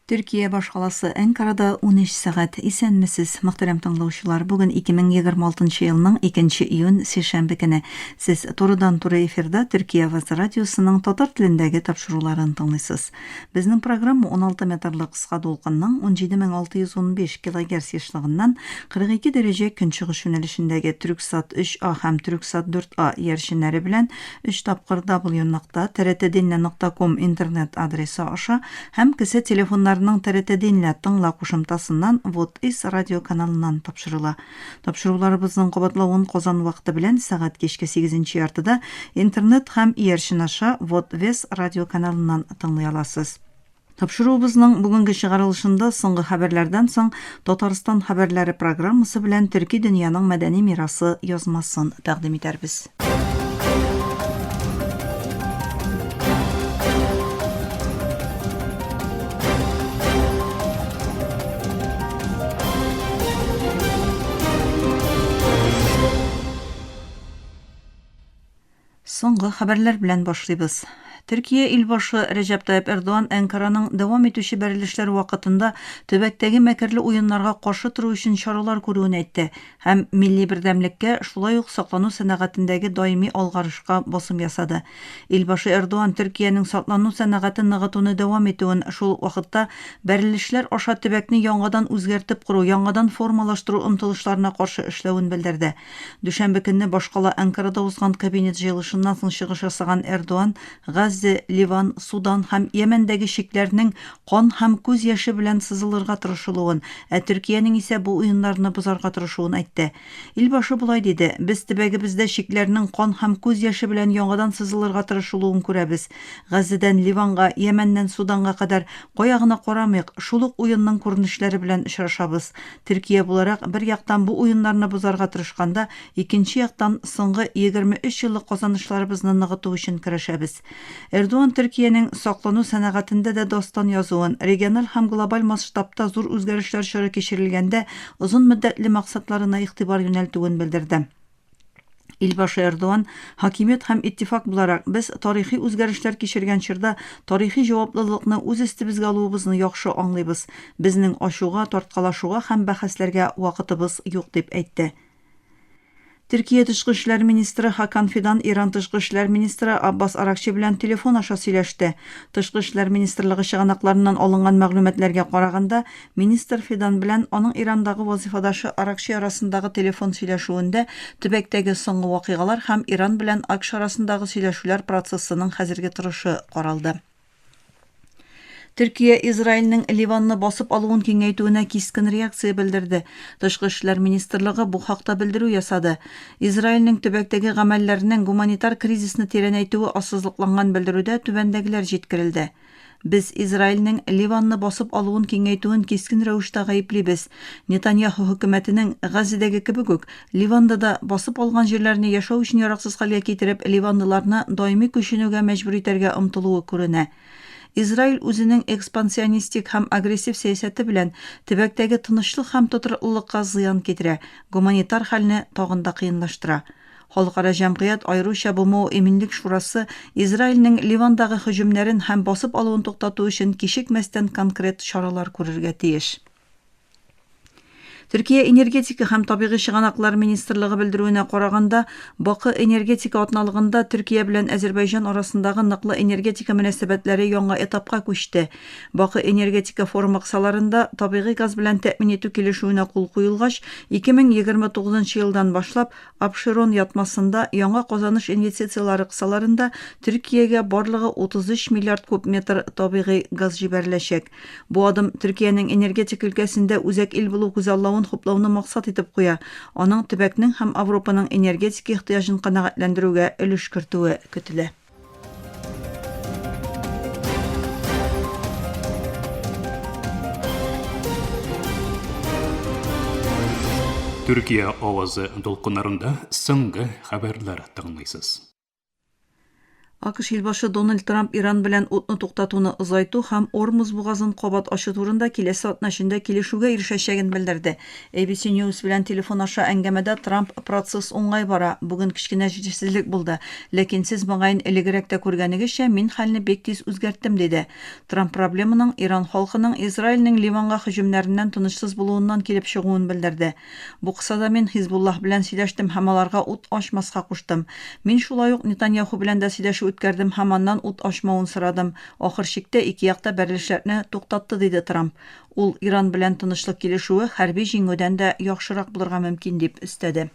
Төркия башкаласы Әнкарада 13 сәгать. Исәнмесез, мөхтәрәм тыңлаучылар. Бүген 2026 елның 2 июнь сишәмбе көне. Сез турыдан-туры эфирда Төркия Авазы радиосының татар телендәге тапшыруларын тыңлыйсыз. Безнең программа 16 метрлы кыска дулкынның 17615 килогерц ешлыгыннан 42 дәрәҗә көнчыгыш юнәлешендәге Түрксат 3А һәм Түрксат 4А иярченнәре белән 3 тапкыр w нокта trtdinle нокта ком интернет адресы аша һәм кесә телефоннарының TRT Dinle тыңла кушымтасыннан Вот Is радио каналыннан тапшырыла. Тапшыруларыбызның кабатлавын Казан вакыты белән сәгать кичке сигезенче яртыда интернет һәм иярчен аша Вот Вес радио каналыннан тыңлый аласыз. Тапшыруыбызның бүгенге чыгарылышында соңгы хәбәрләрдән соң Татарстан хәбәрләре программасы белән Төрки дөньяның мәдәни мирасы язмасын тәкъдим итәрбез. Соңгы хәбәрләр белән башлыйбыз. Төркия илбашы Рәҗәп Тайып Эрдоган Әнкараның дәвам итүче бәрелешләр вакытында төбәктәге мәкерле уеннарга каршы тору өчен чаралар күрүен әйтте һәм милли бердәмлеккә, шулай ук саклану сәнәгатендәге даими алгарышка басым ясады. Илбашы Эрдоган Төркиянең саклану сәнәгатен ныгытуны дәвам итүен, шул ук вакытта бәрелешләр аша төбәкне яңадан үзгәртеп кору, яңадан формалаштыру омтылышларына каршы эшләвен белдерде. Дүшәмбе көнне башкала Әнкарада узган кабинет җыелышыннан соң чыгыш ясаган Эрдоан Газзе, Ливан, Судан һәм Йәмәндәге чикләрнең кан һәм күз яше белән сызылырга тырышылуын, ә Төркиянең исә бу уеннарны бозарга тырышуын әйтте. Илбашы болай диде, Без төбәгебездә чикләрнең кан һәм күз яше белән яңадан сызылырга тырышылуын күрәбез. Газзедән Ливанга, Йәмәннән Суданга кадәр кая гына карамыйк, шул ук уенның күренешләре белән очрашабыз. Төркия буларак, бер яктан бу уеннарны бозарга тырышканда, икенче яктан соңгы 23 еллык казанышларыбызны ныгыту өчен көрәшәбез. Эрдоган Төркиянең саклану сәнәгатендә дә дастан язуын, региональ һәм глобаль масштабта зур үзгәрешләр чоры кичерелгәндә озын мөддәтле максатларына игътибар юнәлтүен белдерде. Илбашы Эрдоган, хакимият һәм иттифак буларак, без тарихи үзгәрешләр кичергән чорда тарихи җаваплылыкны үз өстебезгә алуыбызны яхшы аңлыйбыз. Безнең ачуга, тарткалашуга һәм бәхәсләргә вакытыбыз юк, дип әйтте. Төркия тышкы эшләр министры Хакан Фидан Иран тышкы эшләр министры Аббас Аракчи белән телефон аша сөйләште. Тышкы эшләр министрлыгы чыганакларыннан алынган мәгълүматларга караганда, Министр Фидан белән аның Ирандагы вазыйфадашы Аракчи арасындагы телефон сөйләшүендә төбәктәге соңгы вакыйгалар һәм Иран белән АКШ арасындагы сөйләшүләр процессының хәзерге торышы каралды. Төркия Израильнең Ливанны басып алуын киңәйтүенә кискен реакция белдерде. Тышкы эшләр министрлыгы бу хакта белдерү ясады. Израильнең төбәктәге гамәлләренең гуманитар кризисны тирәнәйтүе ассызыкланган белдерүдә түбәндәгеләр җиткерелде. Без Израильнең Ливанны басып алуын киңәйтүен кискен рәвештә гаеплибез. Нетаньяху хөкүмәтенең, Газзедәге кебек үк, Ливанда да басып алган җирләрне яшәү өчен яраксыз хәлгә китереп, ливанлыларны даими күченүгә мәҗбүр итәргә омтылуы күренә. Израиль үзенең экспансионистик һәм агрессив сәясәте белән төбәктәге тынычлык һәм тотрыклылыкка зыян китерә, гуманитар хәлне тагын да кыенлаштыра. Халыкара җәмгыять, аеруча БМО Иминлек шурасы, Израильнең Ливандагы һөҗүмнәрен һәм басып алуын туктату өчен кичекмәстән конкрет чаралар күрергә тиеш. Төркия энергетика һәм табигый чыганаклар министрлыгы белдерүенә караганда, Бакы энергетика атналыгында Төркия белән Әзербайҗан арасындагы ныклы энергетика мөнәсәбәтләре яңа этапка күчте. Бакы энергетика форумы кысаларында табигый газ белән тәэмин итү килешүенә кул куелгач, 2029 елдан башлап Апшерон ятмасында яңа казаныш инвестицияләре кысаларында Төркиягә барлыгы 33 миллиард куб метр табигый газ җибәреләчәк. Бу адым Төркиянең энергетика өлкәсендә үзәк ил булу күзаллавын хуплауны максат итеп куя, аның төбәкнең һәм Авропаның энергетика ихтыяҗын канәгатьләндерүгә өлеш кертүе көтелә. Төркия авазы дулкыннарында соңгы хәбәрләр тыңлыйсыз. АКШ илбашы Дональд Трамп Иран белән утны туктатуны озайту һәм Ормуз бугазын кабат ачу турында киләсе атна эчендә килешүгә ирешәчәген белдерде. ABC News белән телефон аша әңгәмәдә Трамп процесс уңай бара, бүген кечкенә җитешсезлек булды, ләкин сез мөгаен элегрәк тә күргәнегезчә, мин хәлне бик тиз үзгәрттем, диде. Трамп проблеманың Иран халкының Израильнең Ливанга һөҗүмнәреннән тынычсыз булуыннан килеп чыгуын белдерде. Бу кысада мин Хизбуллаһ белән сөйләштем һәм аларга ут ачмаска куштым. Мин шулай ук Нетаньяху белән дә сөйләшү үткәрдем һәм аннан ут ачмавын сорадым. Ахыр чиктә ике як та бәрелешләрне туктатты, диде Трамп. Ул Иран белән тынычлык килешүе хәрби җиңүдән дә яхшырак булырга мөмкин, дип өстәде.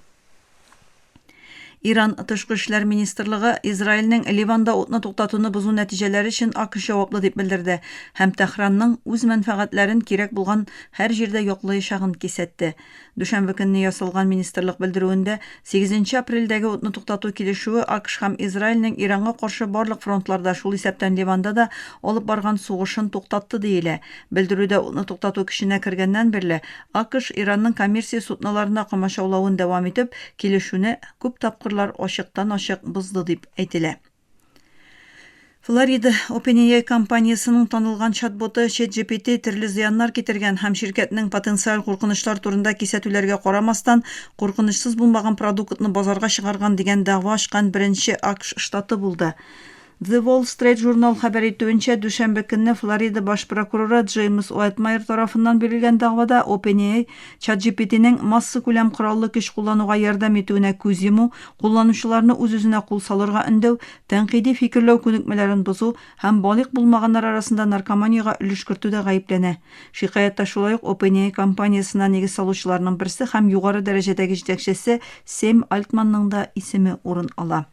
Иран Тышкы эшләр министрлыгы Израильнең Ливанда утны туктатуны бозу нәтиҗәләре өчен АКШ җаваплы дип белдерде һәм Тәһранның үз мәнфәгатьләрен кирәк булган һәр җирдә яклаячагын кисәтте. Дүшәмбе көнне ясалган министрлык белдерүендә, сигезенче апрельдәге утны туктату килешүе АКШ һәм Израильнең Иранга каршы барлык фронтларда, шул исәптән Ливанда да, алып барган сугышын туктатты диелә. Белдерүдә утны туктату көченә кергәннән бирле АКШ Иранның коммерция судноларына комачаулавын дәвам итеп, килешүне күп тапкырлар ачыктан-ачык бозды дип әйтелә. Флорида OpenAI компаниясенең танылган чат-боты ChatGPT төрле зыяннар китергән һәм ширкәтнең потенциаль куркынычлар турында кисәтүләргә карамастан, куркынычсыз булмаган продуктны базарга чыгарган дигән дәгъва ачкан беренче АКШ штаты булды. The Wall Street Journal хәбәр итүенчә, дүшәмбе көнне Флорида баш прокуроры Джеймс Уайтмайер тарафыннан бирелгән дәгъвада OpenAI ChatGPT-нең массакүләм кораллы көч куллануга ярдәм итүенә күз йому, кулланучыларны үз-үзенә кул салырга өндәү, тәнкыйди фикерләү күнекмәләрен бозу һәм балигъ булмаганнар арасында наркоманиягә өлеш кертүдә гаепләнә. Шикаятьтә шулай ук OpenAI компаниясенә нигез салучыларның берсе һәм югары дәрәҗәдәге җитәкчесе Сэм Альтманның да исеме урын ала.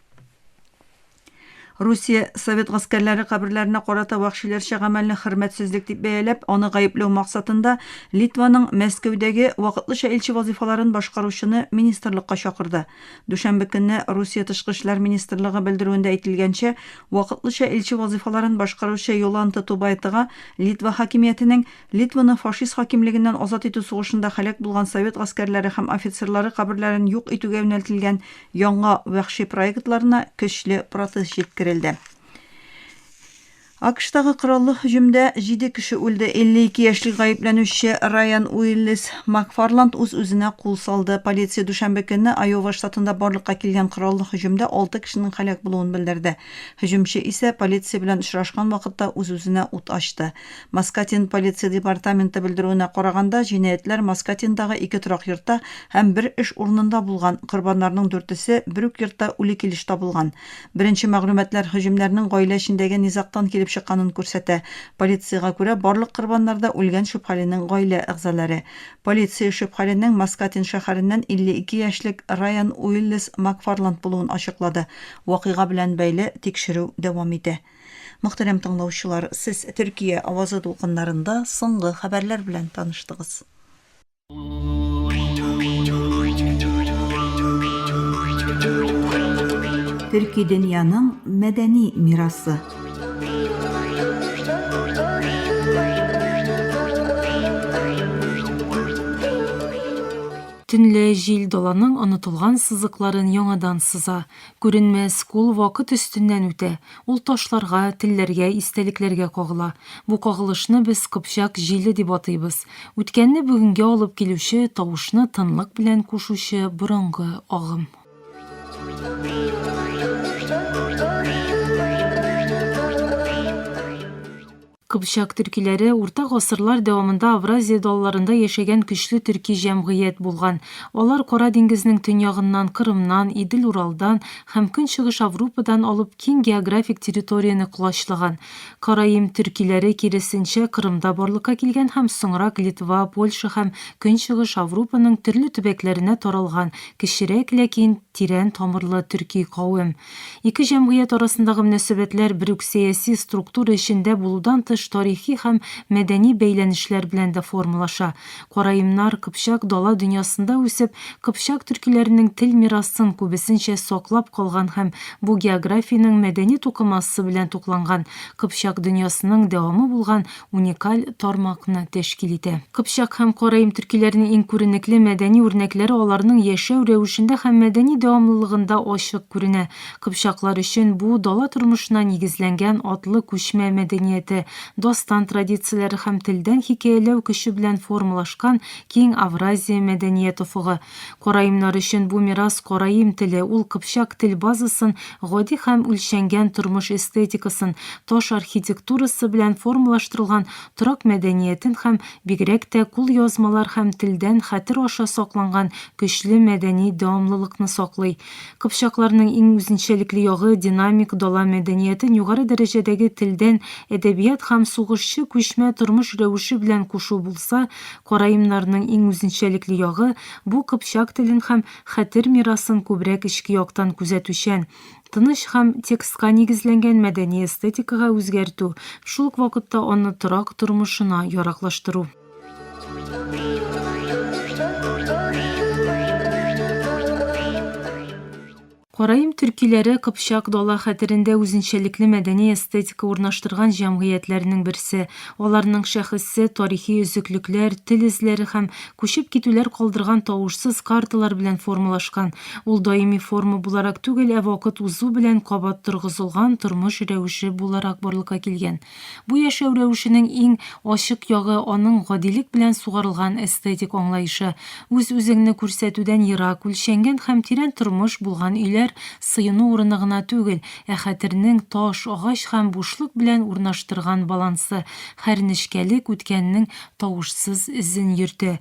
Русия совет гаскәрләре каберләренә карата вәхшиләрчә гамәлне хөрмәтсезлек дип бәяләп, аны гаепләү максатында Литваның Мәскәүдәге вакытлыча илче вазыйфаларын башкаручыны министрлыкка чакырды. Дүшәмбе көнне Русия Тышкы эшләр министрлыгы белдерүендә әйтелгәнчә, вакытлыча илче вазыйфаларын башкаручы Йоланта Тубайтага Литва хакимиятенең Литваны фашист хакимлегеннән азат итү сугышында һәлак булган совет гаскәрләре һәм офицерлары каберләрен юк итүгә юнәлтелгән яңа вәхши проектларына көчле протест җиткерелде. АКШтагы кораллы һөҗүмдә җиде кеше үлде. 52 яшьлек гаепләнүче Райан Уиллис Макфарланд үз-үзенә кул салды. Полиция дүшәмбе көнне Айова штатында барлыкка килгән кораллы һөҗүмдә алты кешенең һәлак булуын белдерде. Һөҗүмче исә полиция белән очрашкан вакытта үз-үзенә ут ачты. Маскатин полиция департаменты белдерүенә караганда, җинаятьләр Маскатиндагы ике торак йортта һәм бер эш урынында булган, корбаннарның дүртесе бер үк йортта үле килеш табылган. Беренче мәгълүматлар һөҗүмнәрнең гаилә эчендәге низагтан килеп чыкканын күрсәтә. Полициягә күрә, барлык корбаннар да үлгән шөбһәленең гаилә әгъзалары. Полиция шөбһәленең Маскатин шәһәреннән 52 яшьлек Райан Уиллис Макфарланд булуын ачыклады. Вакыйга белән бәйле тикшерү дәвам итә. Мөхтәрәм тыңлаучылар, сез Төркия авазы дулкыннарында соңгы хәбәрләр белән таныштыгыз. Төрки дөньяның мәдәни мирасы. Төнлә җил даланың онытылган сызыкларын яңадан сыза. Күренмәс кул вакыт өстеннән үтә, ул ташларга, телләргә, истәлекләргә кагыла. Бу кагылышны без кыпчак җиле дип атыйбыз. Үткәнне бүгенгә алып килүче, тавышны тынлык белән кушучы борынгы агым. Кыпчак төркиләре урта гасырлар дәвамында Авразия далаларында яшәгән көчле төрки җәмгыять булган. Алар Кара диңгезнең төньягыннан, Кырымнан, Идел-Уралдан һәм Көнчыгыш Аврупадан алып киң географик территорияне колачлаган. Караим төркиләре, киресенчә, Кырымда барлыкка килгән һәм соңрак Литва, Польша һәм Көнчыгыш Аврупаның төрле төбәкләренә таралган кечерәк, ләкин тирән тамырлы төрки кавем. Ике җәмгыять арасындагы мөнәсәбәтләр бер үк сәяси структура эчендә булудан тыш, тыш тарихи һәм мәдәни бәйләнешләр белән дә формалаша. Караимнар кыпчак дала дөньясында үсеп, кыпчак төркиләренең тел мирасын күбесенчә саклап калган һәм бу географиянең мәдәни тукымасы белән тукланган кыпчак дөньясының дәвамы булган уникаль тармакны тәшкил итә. Кыпчак һәм караим төркиләренең иң күренекле мәдәни үрнәкләре аларның яшәү рәвешендә һәм мәдәни дәвамлылыгында ачык күренә. Кыпчаклар өчен бу, дала тормышына нигезләнгән атлы күчмә мәдәнияте, дастан традицияләре һәм телдән хикәяләү көче белән формалашкан киң Авразия мәдәният офыгы. Караимнар өчен бу мирас караим теле, ул кыпчак тел базасын гади һәм үлчәнгән тормыш эстетикасын, таш архитектурасы белән формалаштырылган торак мәдәниятен һәм, бигрәк тә, кулъязмалар һәм телдән хәтер аша сакланган көчле мәдәни дәвамлылыкны саклый. Кыпчакларның иң үзенчәлекле ягы, динамик дала мәдәниятен югары дәрәҗәдәге телдән әдәбият һәм сугышчы күчмә тормыш рәвеше белән кушу булса, караимнарның иң үзенчәлекле ягы, бу кыпчак телен һәм хәтер мирасын күбрәк эчке яктан күзәтүчән, тыныч һәм текстка нигезләнгән мәдәни эстетикага үзгәртү, шул ук вакытта аны торак тормышына яраклаштыру. Караим төркиләре Кыпчак дала хәтерендә үзенчәлекле мәдәни эстетика урнаштырган җәмгыятьләрнең берсе. Аларның шәхесе тарихи өзеклекләр, тел эзләре һәм күчеп китүләр калдырган тавышсыз карталар белән формалашкан. Ул даими форма буларак түгел, ә вакыт узу белән кабат торгызылган тормыш рәвеше буларак барлыкка килгән. Бу яшәү рәвешенең иң ачык ягы аның гадилек белән сугарылган эстетик аңлаешы. Үз-үзеңне күрсәтүдән ерак, үлчәнгән һәм тирән тормыш булган өйләр сыену урыны гына түгел, ә хәтернең таш, агач һәм бушлык белән урнаштырган балансы, һәр нечкәлек үткәннең тавышсыз эзен йөртә.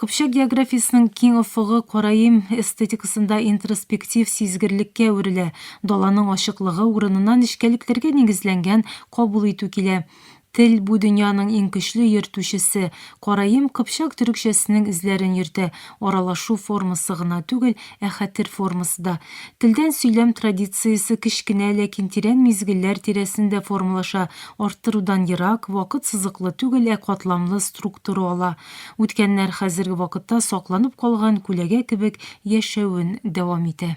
Кыпчак географиясенең киң офыгы караим эстетикасында интроспектив сизгерлеккә әверелә, даланың ачыклыгы урынына нечкәлекләргә нигезләнгән кабул итү килә. Тел, бу дөньяның иң көчле йөртүчесе. Караим кыпчак төрекчәсенең эзләрен йөртә, аралашу формасы гына түгел, ә хәтер формасы да. Телдән сөйләм традициясе кечкенә, ләкин тирән мизгелләр тирәсендә формалаша, арттырудан ерак, вакыт сызыклы түгел, ә катламлы структура ала. Үткәннәр хәзерге вакытта сакланып калган күләгә кебек яшәвен дәвам итә.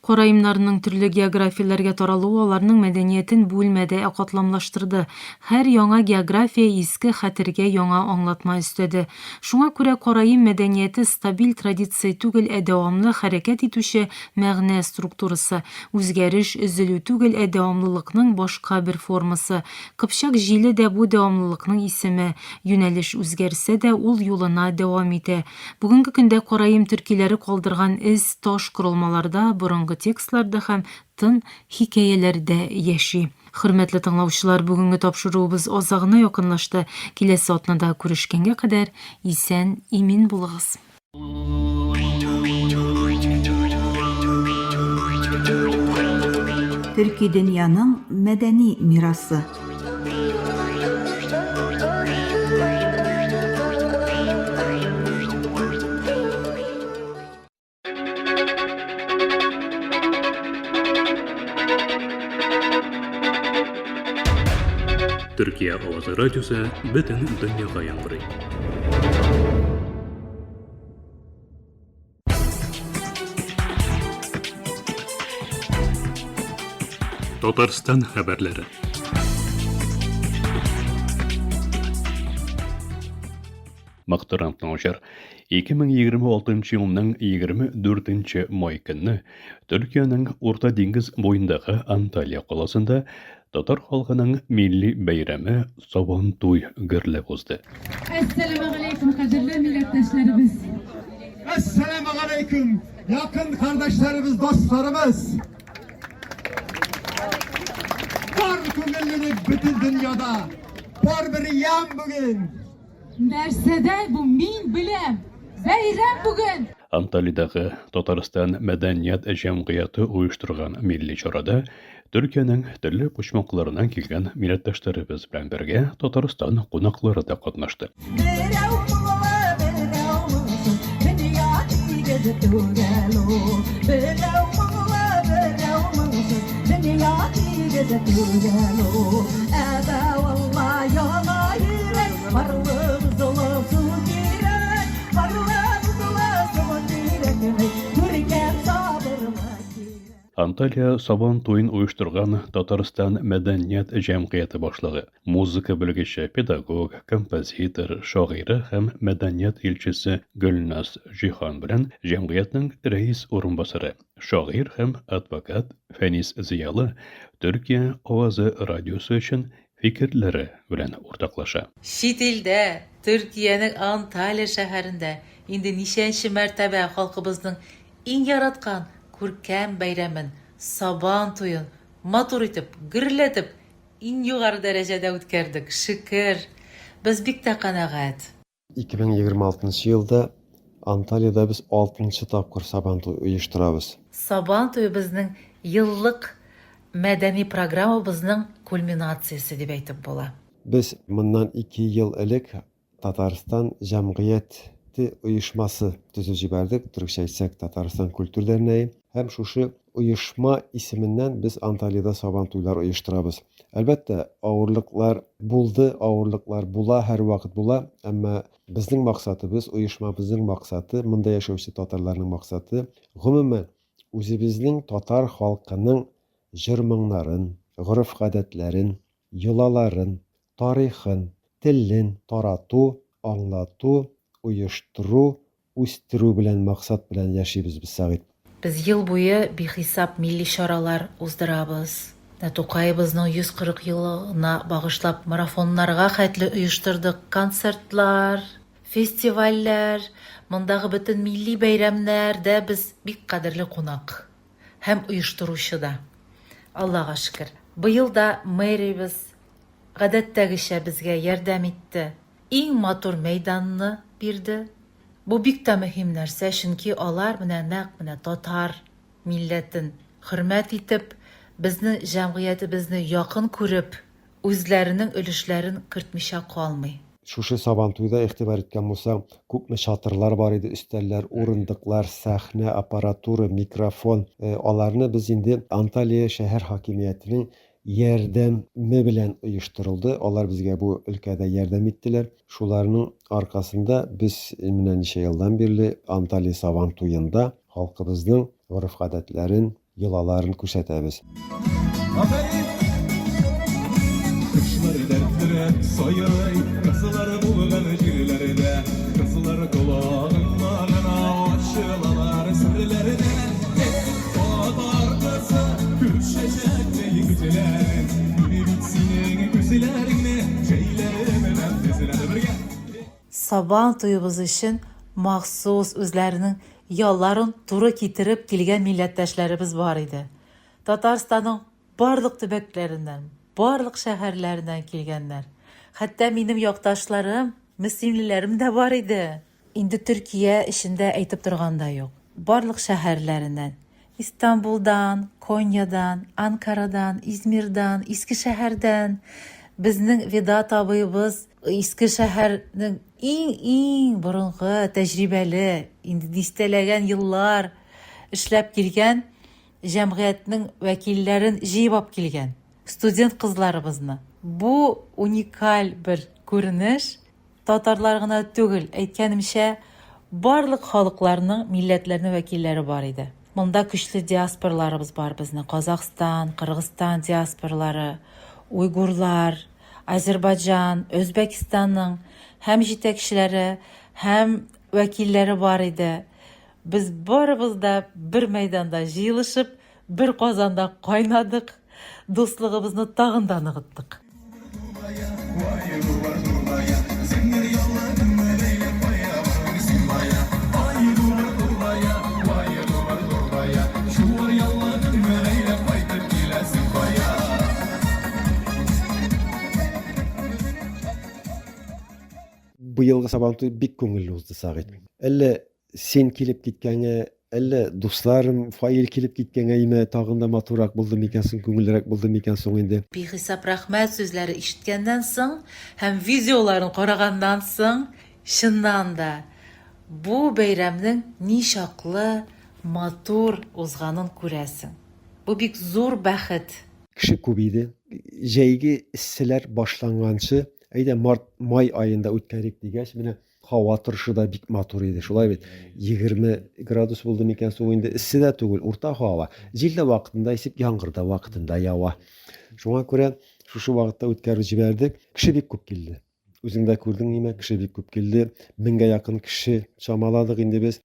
Караимнарның төрле географияләргә таралуы аларның мәдәниятен бүлмәде, ә катламлаштырды. Һәр яңа география иске хәтергә яңа аңлатма өстәде. Шуңа күрә караим мәдәнияте стабиль традиция түгел, ә дәвамлы хәрәкәт итүче мәгънә структурасы. Үзгәреш, өзелү түгел, ә дәвамлылыкның башка бер формасы. Кыпчак җиле дә бу дәвамлылыкның исеме. Юнәлеш үзгәрсә дә, ул юлына дәвам итә. Бүгенге көндә караим төркиләре калдырган эз таш корылмаларда, борынгы текстларда һәм тын хикәяләрдә яши. Хөрмәтле тыңлаучылар, бүгенге тапшыруыбыз азагына якынлашты. Киләсе атнада күрешкәнгә кадәр исән, имин булыгыз. Төрки дөньяның мәдәни мирасы. Төркия авазы радиосы бөтен дөньяга яңгырый. Татарстан хәбәрләре. Мөхтәрәм тыңлаучылар, 2026 елның 24 май көнне Төркиянең Урта диңгез буендагы Анталия каласында татар халкының милли бәйрәме Сабантуй гөрләп узды. Әссәламегаләйкүм, кадерле милләттәшләребез! Әссәламегаләйкүм, якын кардәшләребез, дусларыбыз! Бар күңеллелек бөтен дөньяда, бар бер ямь бүген! Нәрсәдә бу, мин беләм! Бәйрәм бүген! Анталиядәге Татарстан мәдәният җәмгыяте оештырган милли чарада Төркиянең төрле почмакларыннан килгән милләттәшләребез белән бергә Татарстан кунаклары да катнашты. Берәү моңлы, берәү моңсыз, дөнья тигез түгел ул. Берәү моңлы. дә түгел ул. Әбә валла яңа йөрәк, барлыгыбыз олы су кирәк, барлыгыбыз олы су кирәк, күркәм сабырлы кирәк. Анталия Сабан туен оештырган Татарстан мәдәният җәмгыяте башлыгы, музыка белгече, педагог, композитор, шагыйрә һәм мәдәният илчесе Гөлназ Җиһан белән җәмгыятьнең рәис урынбасары, шагыйрь һәм адвокат Фәнис Зыялы Төркия авазы радиосы өчен фикерләре белән уртаклаша. Чит илдә, Төркиянең Анталия шәһәрендә инде ничәнче мәртәбә халкыбызның иң яраткан күркәм бәйрәмен, Сабан туен матур итеп, гөрләтеп, иң югары дәрәҗәдә үткәрдек, шөкер! Без бик тә канәгать. 2026 нчы елда Анталиядә без алтынчы тапкыр Сабантуй оештырабыз. Сабан туе безнең еллык мәдәни программабызның кульминациясе дип әйтеп була. Без моннан ике ел элек Татарстан җәмгыяте оешмасы төзеп җибәрдек, төрекчә әйтсәк, Татарстан культур дәрнәе. Һәм шушы оешма исеменнән без Анталиядә Сабан туйлар оештырабыз. Әлбәттә, авырлыклар булды, авырлыклар була, һәрвакыт була, әмма безнең максатыбыз, оешмабызның максаты, монда яшәүче татарларның максаты, гомумән, үзебезнең татар халкының җыр-моңнарын, гореф-гадәтләрен, йолаларын, тарихын, телен тарату, аңлату, оештыру, үстерү белән максат белән яшибез без, Сәгыйть. Без ел буе бихисап милли чаралар уздырабыз. Менә Тукаебызның 140 еллыгына багышлап марафоннарга хәтле оештырдык, концертлар, фестивальләр, мондагы бөтен милли бәйрәмнәрдә без бик кадерле кунак һәм оештыручы да. Аллага шөкер. Быел да мэриябез гадәттәгечә безгә ярдәм итте. Иң матур мәйданны бирде. Бу бик тә мөһим нәрсә, чөнки алар менә нәкъ менә татар милләтен хөрмәт итеп, безнең җәмгыятебезне якын күреп, үзләренең өлешләрен кертмичә калмый. Шушы Сабантуйда игътибар иткән булсаң, күпме чатырлар бар иде, өстәлләр, урындыклар, сәхнә, аппаратура, микрофон. Аларны без инде Анталия шәһәр хакимиятенең ярдәме белән оештырылды. Алар безгә бу өлкәдә ярдәм иттеләр. Шуларның аркасында без менә ничә елдан бирле Анталия Сабан туенда халкыбызның гореф-гадәтләрен, йолаларын күрсәтәбез. Афәрин! Кошлар дәртлерәк сайрый, кызлар булган җирләрдә, кызлар колагыңа гына ачылалар серләрдә. Эх, татар кызы, күк чәчәктәй күзләрең, мин бит синең күзләреңне җәйләрем белән эзләдем бергә. Сабан туебыз өчен махсус үзләренең ялларын туры китереп килгән милләттәшләребез бар иде. Татарстанның барлык төбәкләреннән, барлык шәһәрләреннән килгәннәр. Хәтта минем якташларым, мөслимлеләрем дә бар иде. Инде Төркия эчендә әйтеп торган да юк. Барлык шәһәрләреннән, Истанбулдан, Коньядан, Анкарадан, Измирдан, Искешәһәрдән безнең Ведат абыебыз Искешәһәрнең иң-иң борынгы, тәҗрибәле, инде дистәләгән еллар эшләп килгән җәмгыятьнең вәкилләрен җыеп алып килгән. Студент кызларыбызны. Бу уникаль бер күренеш. Татарлар гына түгел, әйткәнемчә, барлык халыкларның, милләтләрнең вәкилләре бар иде. Монда көчле диаспораларыбыз бар безнең, Казахстан, Кыргызстан диаспоралары, уйгурлар, Азербайҗан, Өзбәкстанның һәм җитәкчеләре, һәм вәкилләре бар иде. Без барыбыз да бер мәйданда җыелышып, Бер казанда кайнадык, дуслыгыбызны тагын да ныгыттык. Быелгы Сабантуй бик күңелле узды, Сәгыйть. Әллә Син килеп киткәнгә, әллә дусларым Фаил килеп киткәнгә име, тагын да матуррак булды микән соң, күңеллерәк булды микән соң инде? Бихисап рәхмәт сүзләре ишеткәннән соң һәм видеоларын караганнан соң, чыннан да, бу бәйрәмнең ничаклы матур узганын күрәсең. Бу бик зур бәхет. Кеше күп иде. Җәйге эсселәр башланганчы, әйдә март, май аенда үткәрик дигәч, менә һава торышы да бик матур иде. Шулай бит. 20 градус булды микән су инде эссе дә түгел, урта һава. Җил дә вакытында исеп, яңгыр да вакытында ява. Шуңа күрә шушы вакытта үткәреп җибәрдек. Кеше бик күп килде. Үзең дә күрдең ниме, кеше бик күп килде. Меңгә якын кеше чамаладык инде без.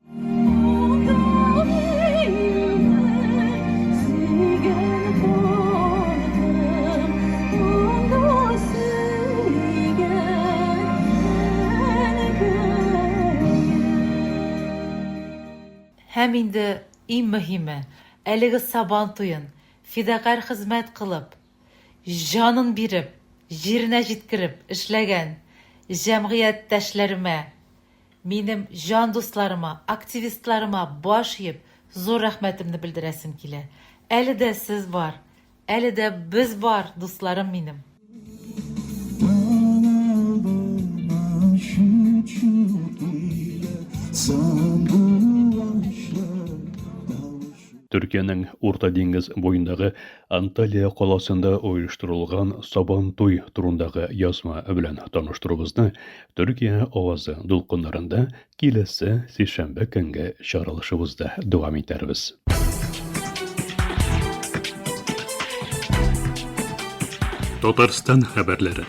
Һәм инде иң мөһиме, әлеге Сабан туен фидакарь хезмәт кылып, җанын биреп, җиренә җиткереп эшләгән җәмгыятьтәшләремә, минем җан дусларыма, активистларыма баш иеп, зур рәхмәтемне белдерәсем килә. Әле дә сез бар, әле дә без бар, дусларым минем! Төркиянең Урта диңгез буендагы Анталия каласында оештырылган Сабантуй турындагы язма белән таныштыруыбызны Төркия авазы дулкыннарында киләсе сишәмбе көнге чыгарылышыбызда дәвам итәрбез. Татарстан хәбәрләре.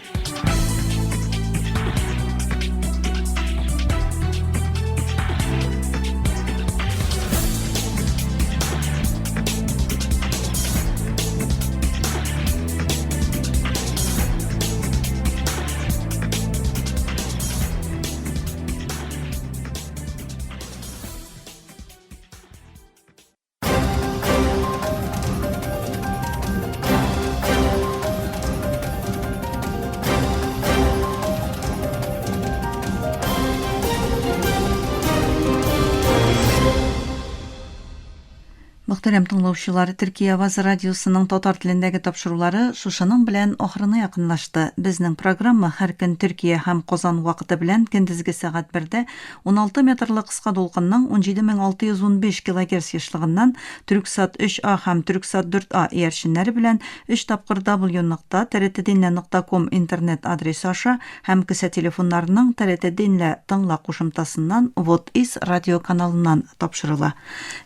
Мөхтәрәм тыңлаучылар, Төркия Авазы радиосының татар телендәге тапшырулары шушының белән ахырына якынлашты. Безнең программа һәр көн Төркия һәм Казан вакыты белән көндезге сәгать бердә 16 метрлы кыска дулкынның 17615 килогерц ешлыгыннан Түрксат 3А һәм Түрксат 4А иярченнәре белән өч тапкыр w нокта trtdinle нокта ком интернет адресы аша һәм кесә телефоннарының TRT Dinle тыңла кушымтасыннан Вот Из радиоканалыннан тапшырыла.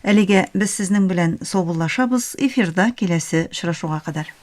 Әлегә без сезнең белән саубуллашабыз, эфирда киләсе очрашуга кадәр.